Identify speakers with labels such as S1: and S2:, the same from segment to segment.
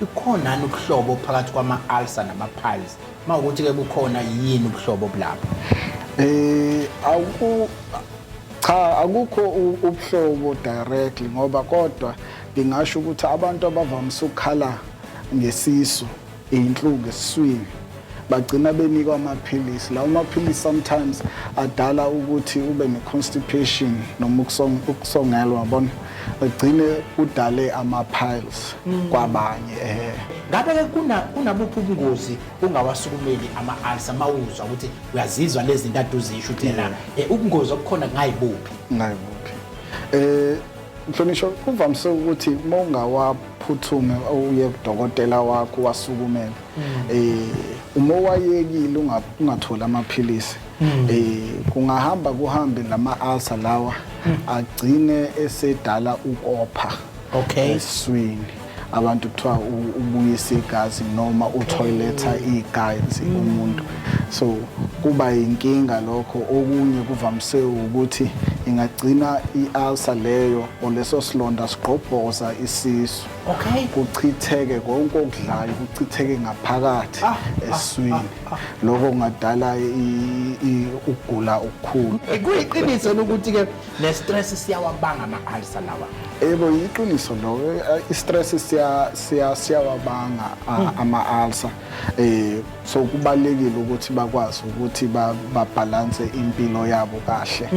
S1: Ikhonani ubuhlobo phakathi kwama-ulcer nama-piles? Uma ukuthi-ke kukhona, yini ubuhlobo obulapho?
S2: Aku cha, akukho ubuhlobo directly, ngoba kodwa ngingasho ukuthi abantu abavamise ukukhala ngesisu, inhlungu esiswini, bagcina benikwa amaphilisi. Lawo maphilisi sometimes adala ukuthi ube ne-constipation noma ukusongelwa, yabona, agcine kudale ama-piles kwabanye.
S1: Ngabe-ke kunabuphi ubungozi ungawasukumeli ama-ulcer, mawuzwa ukuthi uyazizwa lezi zinto ade uzisho ukuthi yena ubungozi obukhona kungayibuphi?
S2: Ngayibuphi? Mhlonishwa, kuvamise ukuthi uma ungawaphuthume uye kudokotela wakho wasukumela, uma wayekile ungatholi amaphilisi, kungahamba kuhambe lama ulcer lawa agcine esedala ukopha esiswini. Abantu kuthiwa ubuyisa igazi noma u-toilet-a igazi umuntu, so kuba inkinga lokho. Okunye kuvamise ukuthi ingagcina i-ulcer leyo or leso silonda sigqobhoza isisu, kuchitheke konke okudlayo, kuchitheke ngaphakathi esiswini. Lokho kungadala ukugula okukhulu.
S1: Kuyiqiniso ukuthi-ke ne-stress siyawabanga ama-ulcer lawa?
S2: Yebo, iqiniso lokho. I-stress siyawabanga ama-ulcer. So kubalekile ukuthi bakwazi ukuthi ba-balance impilo yabo kahle,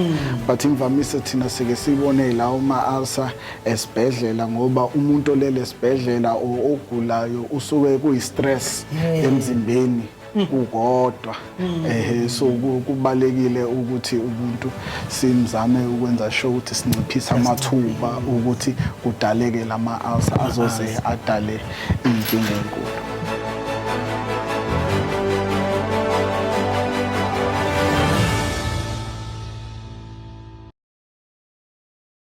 S2: but imvamisa thina sike sibone lawo ma-ulcer esibhedlela, ngoba umuntu olele esibhedlela ogulayo usuke kuyi-stress emzimbeni kukodwa. So kubalekile ukuthi umuntu simzame ukwenza sure ukuthi sinciphisa amathuba ukuthi kudaleke lama ulcer azoze adale inkinga enkulu.